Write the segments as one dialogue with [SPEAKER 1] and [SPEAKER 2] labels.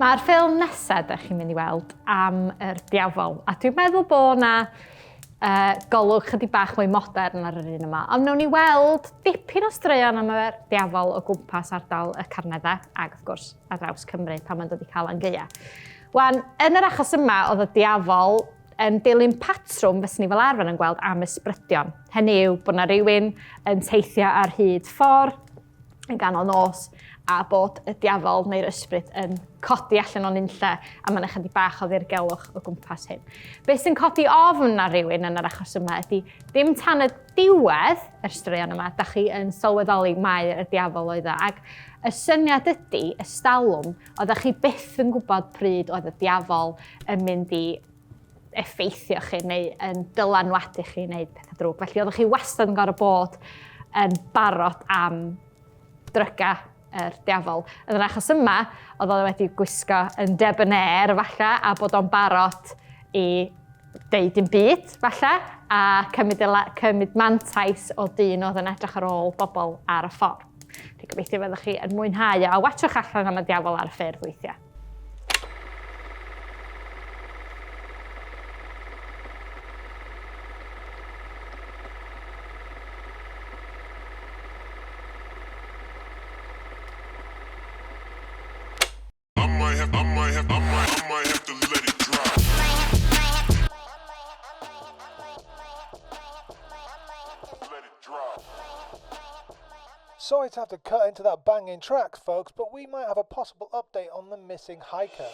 [SPEAKER 1] Mae'r ffilm nesaf ydych chi'n mynd i weld am yr diafol, a dwi'n meddwl bod na uh, golwg chydig bach mwy modern ar yr un yma. Ond wnawn ni weld dipyn o straeon am yr diafol o gwmpas ardal y Carneddau, ac wrth gwrs ar draws Cymru pan mae'n dod i Calan Gaea. Wan, yn yr achos yma, oedd y diafol yn dilyn patrwm fyswn ni fel arfer yn gweld am ysbrydion. Hynny yw bod na rhywun yn teithio ar hyd ffordd yn ganol nos a bod y diafol neu'r ysbryd yn codi allan o'n unlle a mae'n ychydig bach o ddirgelwch o gwmpas hyn. Beth sy'n codi ofn ar rywun yn yr achos yma ydy dim tan y diwedd yr straeon yma, da chi yn sylweddoli mai y diafol oedd o. Ac y syniad ydy, y stalwm, oeddech chi byth yn gwybod pryd oedd y diafol yn mynd i effeithio chi neu yn dylanwadu chi i wneud pethau drwg. Felly oeddech chi wastad yn gorfod bod yn barod am dryga yr diafol. Yn yr achos yma, oedd o wedi gwisgo yn debonair falle, a bod o'n barod i deud dim byd falle, a cymryd, cymryd mantais o dyn oedd yn edrych ar ôl bobl ar y ffordd. Dwi'n gobeithio fyddwch chi yn mwynhau a watchwch allan am y diafol ar y ffyrdd weithiau.
[SPEAKER 2] I might have, I might have, I might, I might have to let it drop. Let it drop.
[SPEAKER 3] Sorry to have to cut into that banging track, folks, but we might have a possible update on the missing hiker.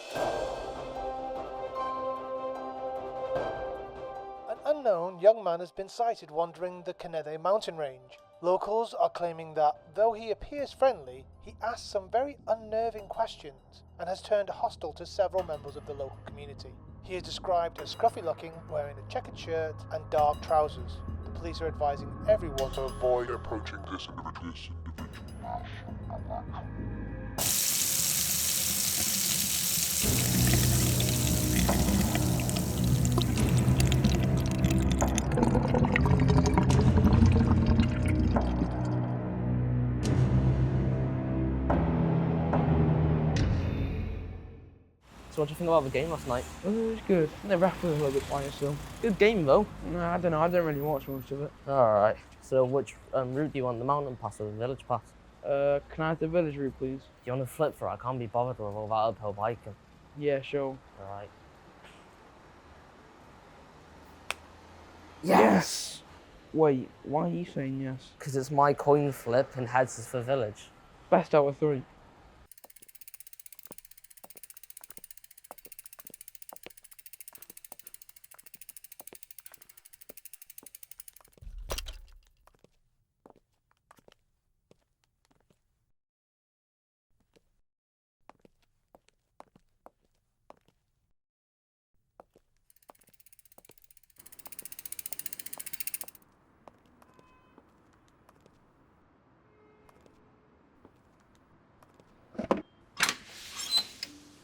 [SPEAKER 3] An unknown young man has been sighted wandering the Carneddau mountain range. Locals are claiming that, though he appears friendly, he asks some very unnerving questions and has turned hostile to several members of the local community. He is described as scruffy-looking, wearing a checkered shirt and dark trousers. The police are advising everyone
[SPEAKER 2] to avoid approaching this individual. This individual.
[SPEAKER 4] So what do you think about the game last night?
[SPEAKER 5] It was good. The ref was a little bit biased though.
[SPEAKER 4] Good game though.
[SPEAKER 5] No, I don't know. I don't really watch much of it.
[SPEAKER 4] All right. So which route do you want, the mountain pass or the village pass?
[SPEAKER 5] Can I have the village route, please?
[SPEAKER 4] Do you want to flip for it? I can't be bothered with all that uphill biking.
[SPEAKER 5] Yeah, sure.
[SPEAKER 4] All right.
[SPEAKER 5] Yes! Wait, why are you saying yes?
[SPEAKER 4] Because it's my coin flip and heads is for village.
[SPEAKER 5] Best out of three.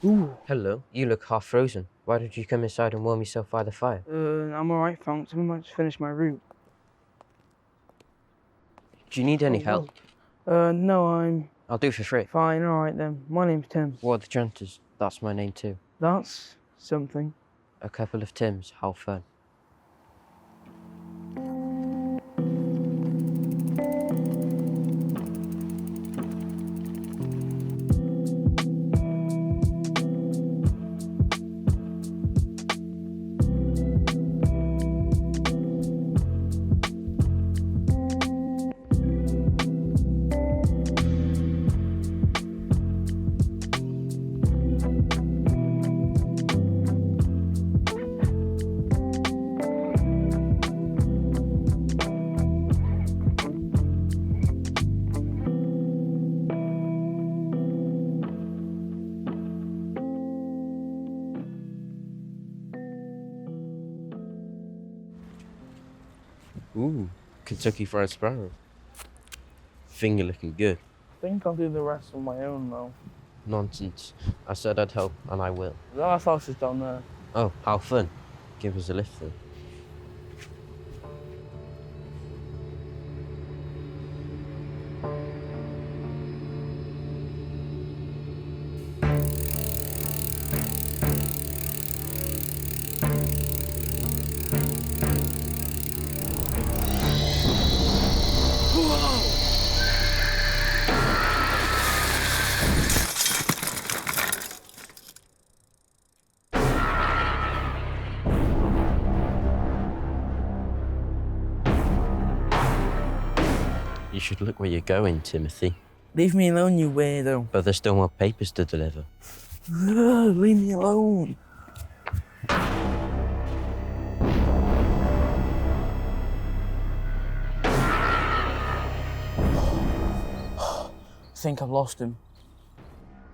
[SPEAKER 5] Ooh.
[SPEAKER 6] Hello, you look half frozen. Why don't you come inside and warm yourself by the fire?
[SPEAKER 5] I'm all right, thanks. I'm about to finish my route.
[SPEAKER 6] Do you need any
[SPEAKER 5] Oh,
[SPEAKER 6] help?
[SPEAKER 5] No, I'm...
[SPEAKER 6] I'll do for free.
[SPEAKER 5] Fine, all right then. My name's Tim.
[SPEAKER 6] What are the chances? That's my name too.
[SPEAKER 5] That's something.
[SPEAKER 6] A couple of Tims, how fun. Ooh, Kentucky Fried Sparrow. Finger looking good.
[SPEAKER 5] I think I'll do the rest on my own, though.
[SPEAKER 6] Nonsense. I said I'd help, and I will.
[SPEAKER 5] The last house is down there.
[SPEAKER 6] Oh, how fun. Give us a lift, then. You should look where you're going, Timothy.
[SPEAKER 5] Leave me alone, you weirdo.
[SPEAKER 6] But there's still more papers to deliver.
[SPEAKER 5] Ugh, leave me alone.
[SPEAKER 4] I think I've lost him.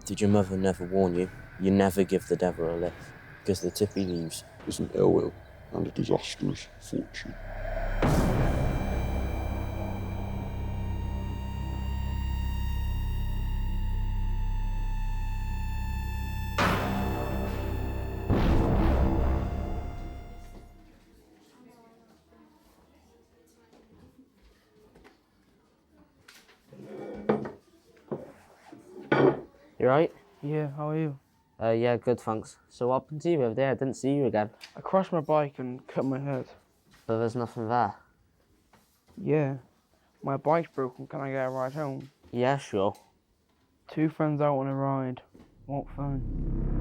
[SPEAKER 6] Did your mother never warn you? You never give the devil a lift, because the tip he leaves
[SPEAKER 2] is an ill will and a disastrous fortune.
[SPEAKER 4] You right?
[SPEAKER 5] Yeah, how are you?
[SPEAKER 4] Yeah, good, thanks. So what happened to you over there? I didn't see you again.
[SPEAKER 5] I crashed my bike and cut my head.
[SPEAKER 4] But there's nothing there.
[SPEAKER 5] Yeah. My bike's broken. Can I get a ride home?
[SPEAKER 4] Yeah, sure.
[SPEAKER 5] Two friends out on a ride. What fun.